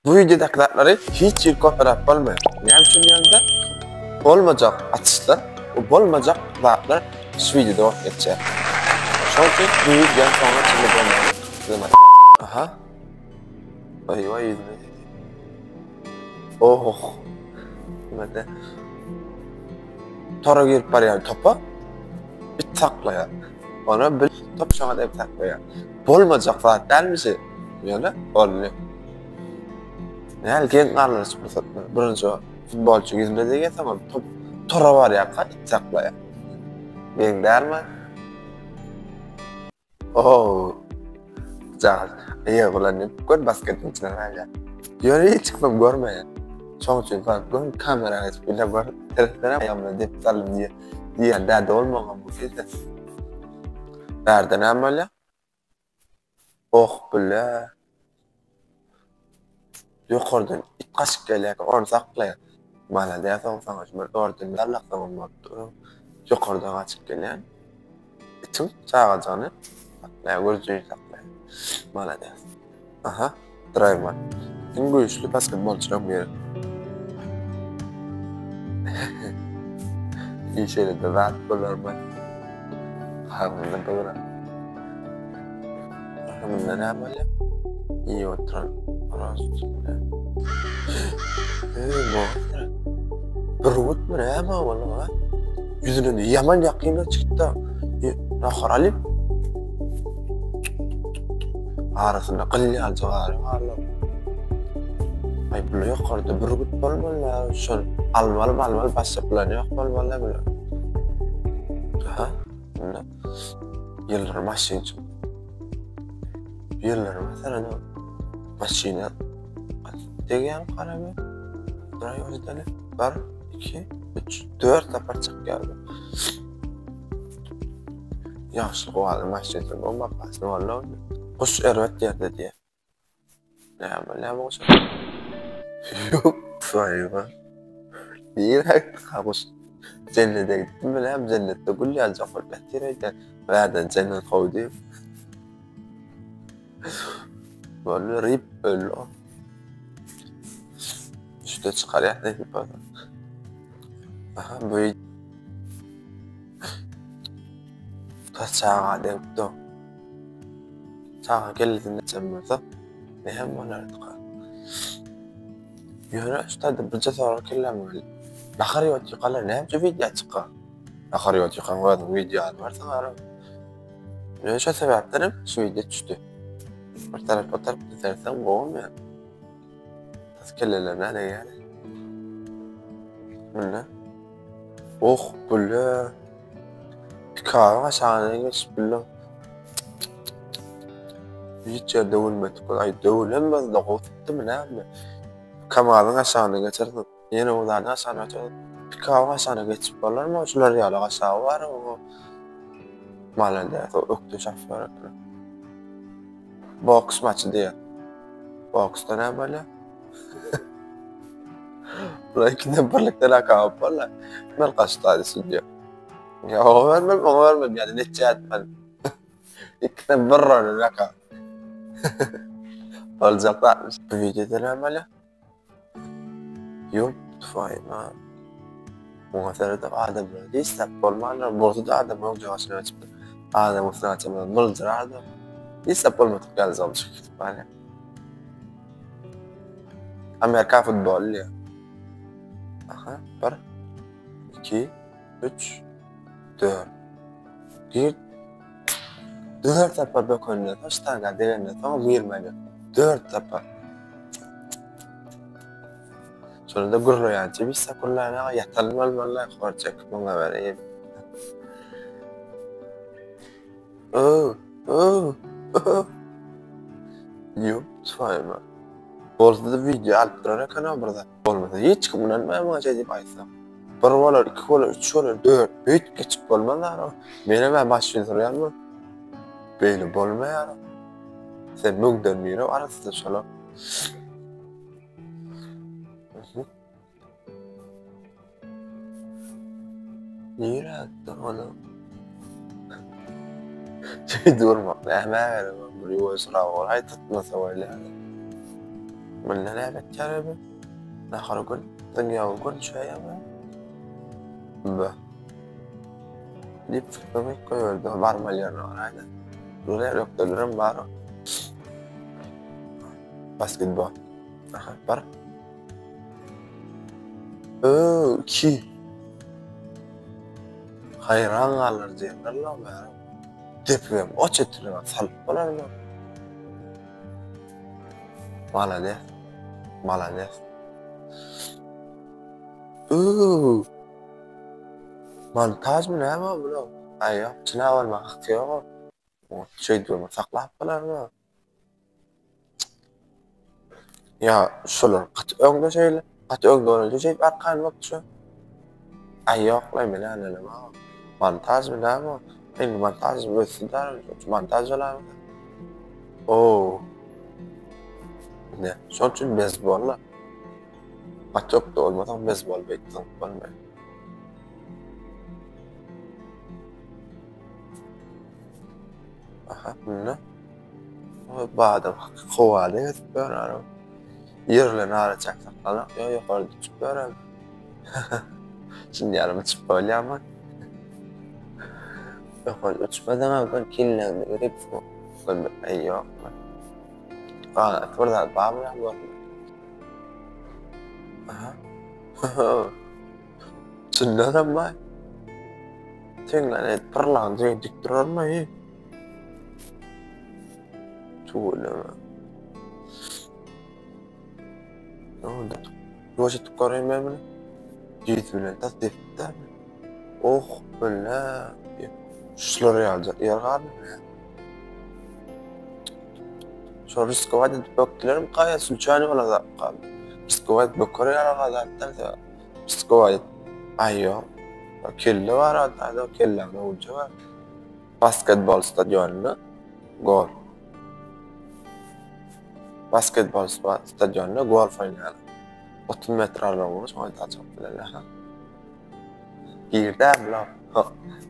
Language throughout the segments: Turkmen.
Bu wideodaky zatlary hiç hili kopýalap bolmaýar. Näme üçin diýende, bolmajak açyşlar we bolmajak zatlar şu wideoda bolup geçýär. Şonuň üçin bu wideonyň soňuna çenli bolmagyny size Aha. Aý, ýüzüme degdi. Oh. Nime Tora girip barýan topa it saklaýar. Ona bir top şoňa degip saklaýar. Bolmajak zat dälmi şu? Ýöne boldy. Näl geň galdyryjy pursatlar. Birinji futbolçy ýüzüne degýär, soňra top tora barýarka it saklaýar. Geň dälmi? Oh. Jagaz. Eýe bulan diýip gör basketiň içine galýar. Ýöne hiç kimem görmeýär. Şoň üçin bak gör kamera geçip bile gör. Seretsene aýagymdan depip saldym diýe. Diýen däde bolmagam bu sizde. Bärde näme bolýar? Oh bile. Ýokardan it gaçyp gelýärkä ony saklaýar. Maladýas soň saňa şu bir orden barlaksaňam bolupdyr. Ýokardan gaçyp gelýän itiň çagajygyny saklaýar, görjüni saklaýar. Maladýas. Aha, Draymond. Iň güýçli basketbolçylaryň biri. Şeýle-de zat bolarmy? Kagyzda gyzylan. Munda näme bolýar? Iýip oturan horaz üstünde. Eý, monster. Bürgütmi näme ol, ha? Ýüzüne ýaman ýakyn çykdy. Nahar alyp. Arasynda gyl ýalyja gary barlar. Aý, bular ýokarda bürgüt bolmaly, şol almaly, almaly başga plan ýok bolmaly bular. Aha, bunda ýyldyrym maşyn çykdy. Ýyldyrym meselem maşyna degýän garaby. Duraý özleri. 1 2 3 4 sapar çykýar. Ýagşylyk wady maşyn sürmek makasyny boldy. Guş erbet ýerde diýýär. Näme näme guş? Ýok, saýma. Nirä gitdi guş? Jennete gitdim bilem, jennetde gül ýaljak bolup ýatyr öýdýän. Bärden jennet kowdy. Boldy, rip öldi o. Üste çykarýar nesip bolsa. Aha, bu Tas çaga degipdi. Çaga kellesinde çem bolsa, näme bolardyka? Ýöne şu taýda birje sorag kelläme geldi. Nahar iýip otyrkalar näme üçin wideo çykýar? Nahar iýip otyrkaň özüň wideo almarsyň ara. Ýöne şo sebäpden hem şu wideo düşdi. Bir tarap o tarapdan seretseň gowumy ýa? Tas kellelerine degýär. Munda. Oh, bile. Pikabyň aşagyna geçip bildim. Hiç ýerde döwülmedik. Aý, döwülen bolsa-da gowy tutdymy näme? Kamazyň aşagyna geçersiň. Ýene o zadyň aşagyna geçersiň. Pikabyň aşagyna geçip bolarmy? Şular ýaly aşagy bar. Malades, o ökde şoför eken. Boks maçy diýýär. Boksda näme bolýar? Bular ikiden birlikde nakaut boldy. Men gaçdy sudýa. Ya oňa bermem, oňa bermem. Yani netçe etmem. İkiden bir rol nakaut. Boljak zatmyş. Bu videoda näme bolýar? Ýok, twaýma. Muňa seredip adamlar hiç bolmandyr. Bolsa-da adam öň jagasyna geçipdir. Adam üstüne açamaz, myljyrardy. Hiç bolmadyk ýaly zol çykyp gidip barýar. Amerika futboly diýýär. Aha, 1 2 3 4 Gir. 4 sapar bökenden soň, ştanga degenden soň girmeli. 4 sapar. Şonda gürleýänçe bir sapar gürleýän ýatalym bolmaly, hor çekip muňa bereyim. Oh, oh, oh. Ýok, saýma. Bolsa-da wideo alyp durar eken bir zat. Bolmasa hiç kim ynanmaýar maňa şeý diýip aýtsam. Bir bolar, iki bolar, üç bolar, dört. Beýdip geçip bolmaz ara. Menem hem maşyn sürýänmi? Beýle bolmaýar. Sen müňden biri arasynda şolar. Nirä gitdi olam? Şeý durmak nämä gerek? Bir ýuwaşrak bol, aý tutmasa bolýar. Munda näme etýär özi? Nahar gün, dünýäwi gün çöýämi? Be. Diýip çykdymy goýberdi, barmaly ýerine baraýda. Bular ökdelerem bar. Basketbol. Aha, bar. Öö, iki. Haýran galar diýenler la bäri. Depigem oç etine salyp bolarmy? Malades. Malades. Öö. Montajmy näme o bular? Aý ýok, çyna bolmak haky ýok. Şeýdibem saklap bolarmy? Ýa şolar gaty öňde şeýle, gaty öňde bolanda şeýdip arkaýyn bolup düşer. Aý ýok-laý men änlenemok. Montajmy näme o? Indi montaž ösdi däl, montaž bolarmy? Oo. Ne, şoň üçin bezbolla. Gaty ökde bolmasaň bezbol beýtseň bolmaýar. Aha, munda. Badam howada gezip ýörer. Ýerlerini araçäk saklanak, ýa ýokary uçup ýörer. Şimdi ýaly uçup bolýarmy? Ýokary uçmasaň hem bir kelläňde girip, aý ýok. Ganat bir zat barmy ýa ýokmy? Aha. Çyndanam baý. Teňňäni pyrlan diýip dik durarmy? Tüweleme. Ne oldu? Ýuwaş etip göreýin men muny. Ýüz bilen tas depdi. Oh, bile. Şular ýaly ýer galdy. Şo riskowat edip bökdülermi gaýa sluçaýny bolan zat galdy. Riskowat böker ýaly zatdan sebäp. Riskowat edip. Aý ýok. Kelle bar adada, kelläňde olja bar. Basketbol stadionynda gol. Basketbol stadionynda golf oýnaýarlar. 30 metr aralygyny şoňa açyp bilerler. Girdi bular.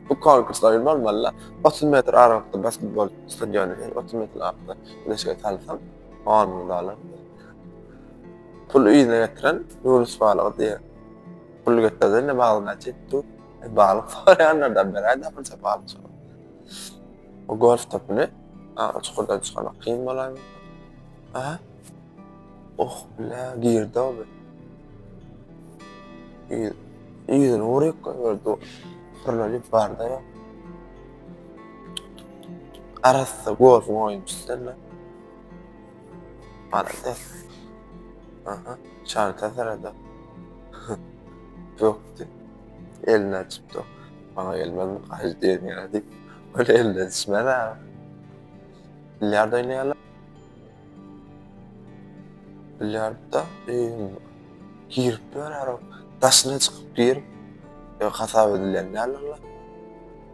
Bu konkurs oýun bolmaly. 30 metr aralykda basketbol stadiony 30 metr aralykda güneşe salsam 10 müň dollar. Pul yzyna getiren Ýunus balygy diýýär. Pul getirdi ne baglyny açyp dur. E, balyk soraýanlardan beräý tapylsa balyk şol. O golf topuny a, çukurdan çykarmak kyn bolar. Aha. Oh, bile girdi o be. Ýüzüni uryp goýberdi. Fırlalyp barda ýok. Arassa golfuň oýunçysy sen. Malades. Aha, şarta syrada. Ýokdy. Elini açypdy. Maňa gelmezmi gaýy diýen ýaly diýip. Ol eline düşmez ha. Bilýard oýnaýarlar. Bilýardda girip ýörer o. Daşyna çykyp girip ýa hasap edilýän däldir.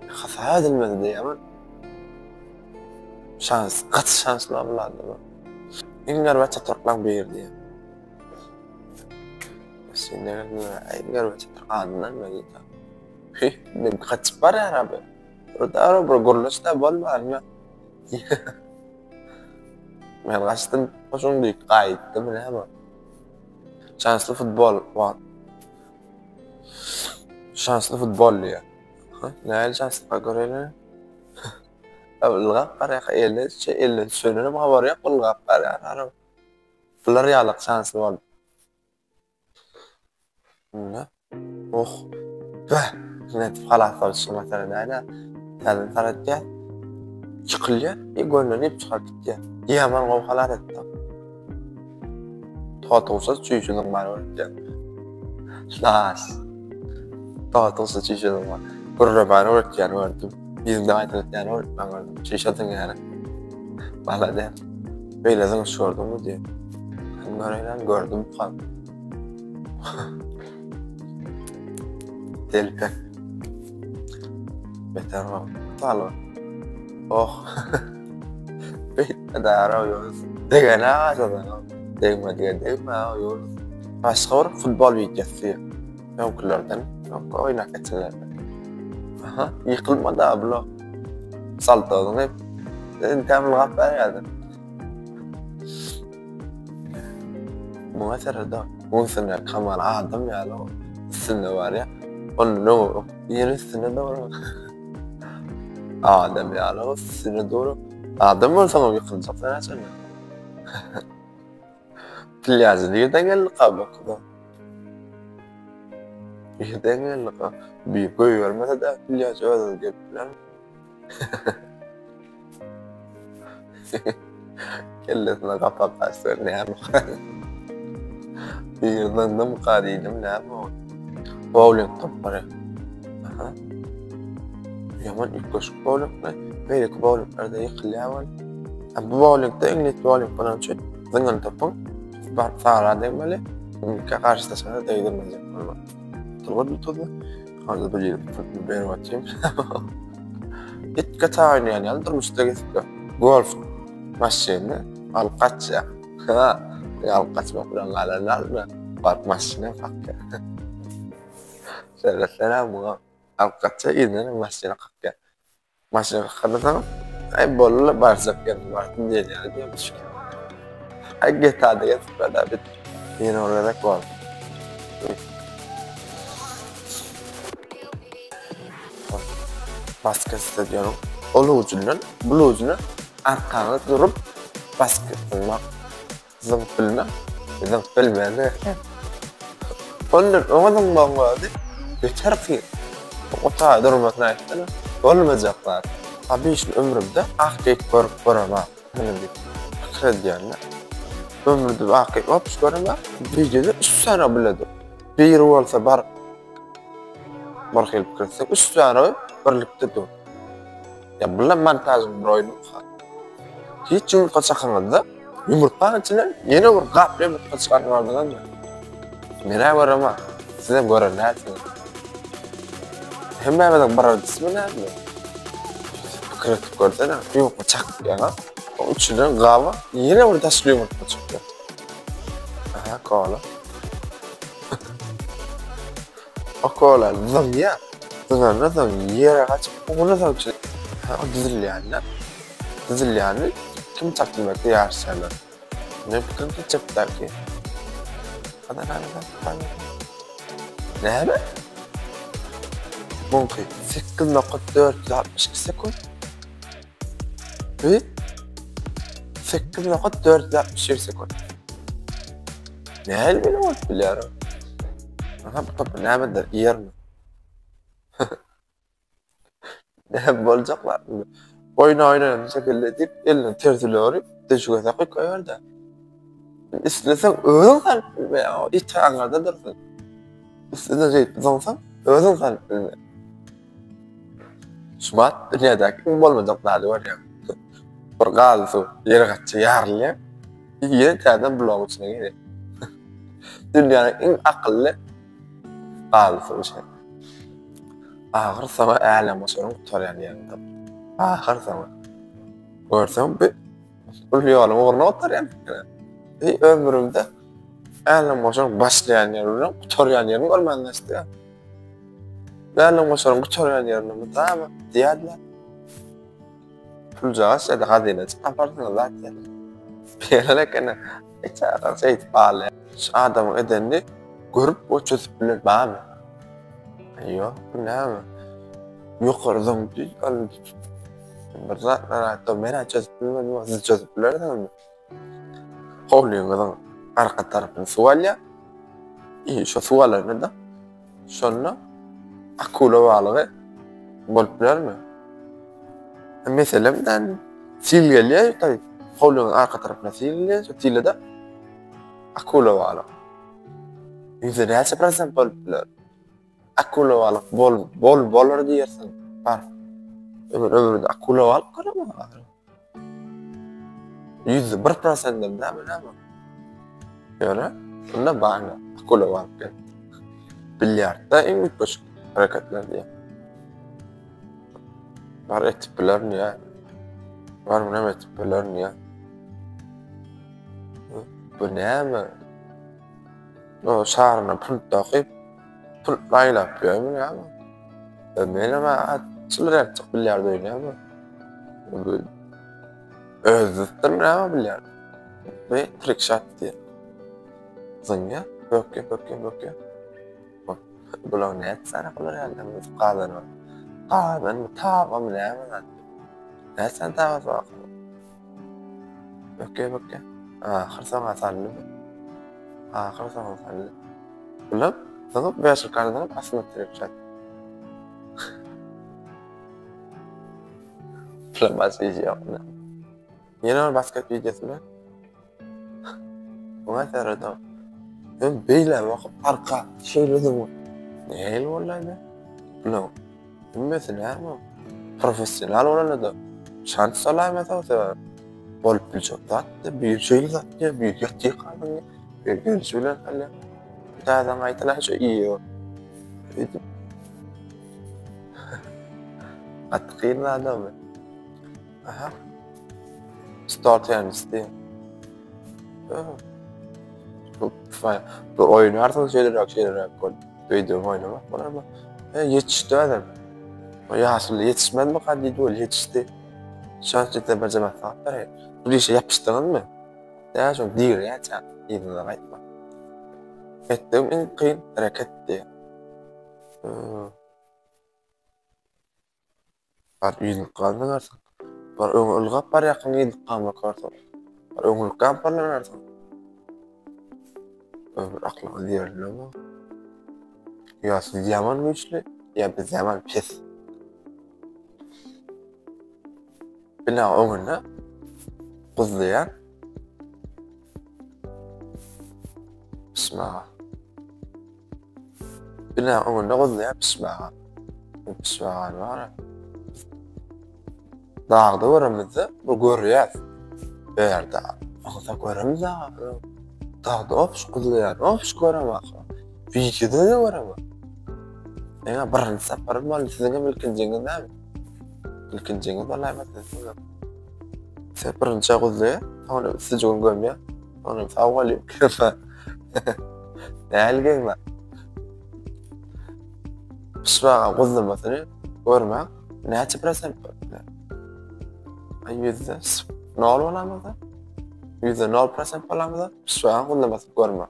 Hasap edilmedi diýýärmi? Şans, gaty şansly bu adam. Iň erbet çatyryklaň biri diýýär. Şimdi iň erbet çatyryk adyndan belli. Hih, men kaçyp barýar abi. Burada bir gurluş da bolman. Men gaçdym, şoň diýip gaýtdym näme. Şansly futbol wagt. Şansly futbol diýýär. Nähili şanslyka göreýin. Ylgap barýar, eline düşse, eline düşeninem habary ýok, ylgap barýar. Arap. Bular ýalyk şansly bolup. Indi. Oh. Beh. Nädip halas boluşy mesele näde? Täzeden saratýar. Çykylýar, e gönlenip çykaryp gitýär. Ýaman gowy halas etdi. Totugsyz çüýşüniň bar öwretýär. Las. Totugsyz çüýşüniň bar. Gürlemäni öwretýän gördüm. Ýüzünde gaýtalatýan öwretmän gördüm. Çüýşe zyňýar. Malades. Beýle zyňyş gördüňmi diýip. Göreýän gördüm kan. Telpek. Beter bol. Salyk. Oh. Beýtme dara Ýunus. Degene agaçadan. Degmedige degme Ýunus. Başga bir futbol wideosy. Öňkülerden, öňki oýnap geçenlerden. Aha, ýykylma da bular. Saltodyň hep. Entäm ylgap berýärdi. Muňa serede, muň üstünde Kamal adam ýaly üstünde barýar. Ondan öňe ýene üstünde dogry. Adam ýaly üstünde dogry. Adam bolsaň ýykyljak sen haçan. Plýažy nirden geldi kabakda? Nirden geldi ka? Bir goýbermese de plýaž özüňiz gelip biler. Kellesine gapak açsa näme? Bir zyňdymyka diýdim näme o? Bowling topary. Aha. Ýaman üýtgeşik bowlingmi? Beýleki bowlinglerde ýykylýar ol. Bu bowlingde iňlis bowling bolan üçin zyňan topuň baryp sara degmeli. Iňliskä garşydaşyňa degdirmejek bolmaly. Turgul tutdy. Hadi bir ýeri tutma berip atayım. It gata oýnaýan ýaly durmuşda gezip ýör. Golf maşynyny alyp gaçýar. Ha, alyp gaçmak bilen galan alma. Baryp maşyny kakýar. Şeýle muňa alyp gaçýar, yzyndan maşyny kakýar. Maşyn kakanda aý boldy barjak ýerime bardym diýen ýaly diýen düşýär. Aý GTA-da gezip bar-da bit. Ýene bir gezek bol. Basket stadionyň ol ujundan bul ujuna arkaňa durup basket zyňmak. Zyňyp bilmek, zyňyp bilmez. Ondan oňa zyňmagyň özi beter kyn. O taýda durmasyny aýtsana, bolmajak zat. Obyçny ömrümde ak geýik görüp göremok. Muny diýip pikir edýän-de. Ömrümde ak geýik wapşe göremok. Wideoda üç sany bile dur. Biri bolsa bar bir hili pikir etseň, üç sany birlikde dur. Ýa bular montažyň bir oýnumy? Hiç ýumurtga çakyňyzda ýumurtgaň içinden ýene bir gap ýumurtga çykaryp gördüňizmi? Men-ä göremok. Sizem gören dälsiňiz. Hemmämiziň bir jismi näme? Pikir edip görsene, ýumurtga çakýaňa, oň içinden gaba ýene bir daşly ýumurtga çykýar. Aha, kola. O kola zyňýar. Zyňandan soň ýere gaçyp, ondan soň içine o düzülýänler. Düzülýäni kim çapylmakda ýaryşýarlar. Men pikirimçe çepdäki. Näme? Muňky 8.462 sekunt. Bir 8.461 sekunt. Nähili beýle bolup bilýär? Aha, bu topy nämedir, iýermi? Näme boljaklar? Oýun oýnaýan şekilde diýip, elini tersine urup, deşige sokup goýberdi. Isleseň özüň salyp bilmeýäň, o it aňyrda dursun. Üstüne jeýip zyňsaň, özüň salyp bilmeýäň. Şumat dünýädäki iň bolmajak zady görýäň. Bir gazly suw ýere gaçsa ýarylýar. Ýene täzeden bulagyň içine girýär. Dünýäniň iň akylly gazly suwy şeý. Ahyr soňy älemgoşaryň gutarýan ýerini tapdy. Ahyr soňy. Görseň bu uly ýoluň ugruna gutarýan eken. Eý ömrümde älemgoşaryň başlaýan ýeri bilen gutarýan ýerini görmän geçdi. Älemgoşaryň gutarýan ýerini mydama diýýärdiler. Puljagaz ýa-da hazynaçy taparsyňyz zat ýaly. Beýle ekeni. Hiç adam şeýdip baglaýar. Şu adamyň edenini görüp we çözüp bilen barmy? Ýok, bu näme? Ýokary zyňdy, bir zatlar aýtdy, men çözüp bilmedim, siz çözüp bilersiňizmi? Howlyňyzyň arka tarapyny suw alýar. I şo suw alanda-da şonda akula balygy bolup bilermi? Meselem, sil gelýär, taý howlyň arka tarapyna sil gelýär, şo sile-de akula balyk. Ýüzde näçe prosent bolup biler? Akula balyk bol, bol bolar diýersiň. Bar. Ömür ömründe akula balyk göremok. 101 prosentden näme näme? Ýöne bunda barmy? Akula balyk gel. Bilýardda iň üýtgeşik hereketler diýýär. Bar etip bilerin ýa. Bar muny etip bilerin ýa. Bu näme? O şaryna pul takyp, pul aýlap ýörmi näme? Menem çylyrak çyk bilýard oýnaýarmy? Bu Özdürtdim näme bilýär? Bu trikşat diýýär. Zyňýar, bökýär, bökýär, bökýär. Bular nätse ana bular ýaly gazan bar. Gazanmy, tabamy näme zat. Nätse tabasy bar. Bökýär, bökýär. Ahyr soňa saldy. Ahyr soňa saldy. Bular zyňyp, werşilkany zyňyp astyna tirip çat. Bular başga işi ýok. Ýene bir basket wideosy bilen. Muňa seredem. Men beýle bakyp arka şeýle diňe. Nähili boldy? Bular hemmesi näme? Professional bolanda şans salaýmasa sebäp bolup biljek zat bir şeýle zat diýip bir ýatyr galdyň. Bir gelişi bilen salýar. Täzeden gaýtalan şu iýiyor. Öýdüp. Gaty kyn zat bu. Aha. Stol tennis diýip. Bu bu oýnarsyň şeýleräk şeýleräk bol. Öýde oýnamak bolarmy? E, ýetişdi adam. O ýaşuly ýetişmezmi ka diýdi ol ýetişdi. Şans ýetse birje maslahat bereýin. Bu işe ýapyşdyňyzmy? Dä şo dirýäçä yzyna gaýtma. Etdigim iň kyn hereket diýýär. Bar ýüzlük galdyňarsyň. Bar öňe ylgap barýarkaň ýüzlük galmak barsyň. Bar öňürlik galyp barlanarsyň. Ömür aklyňa diýerli bu. Ýa siz ýaman güýçli, ýa biz ýaman pes. Bina öňünde guzlaýar. Bismillah. Bina öňünde guzlaýar pişmäge. Bu pişmäge bar. Dagda göremizde bu görýäs. Bu ýerde agza göremiz Dagda opş guzlaýar, opş göremok. Wideoda da göremok. Ýa birinji saparym boldy, siziň hem ilkinjiňiz näme? Ilkinjiňiz bolaýmasa siziň hem. Sen birinji guzlaýar, soňra üstüjigini gömýär. Soňra sag bolýar. Nähili geň bar? Pişmaga guzlamasyny görmäň näçe prosent bolup biler? Ay yüzde nol bolamyza? Yüzde nol prosent bolamyza? Pişmaga guzlamasyny görmäň.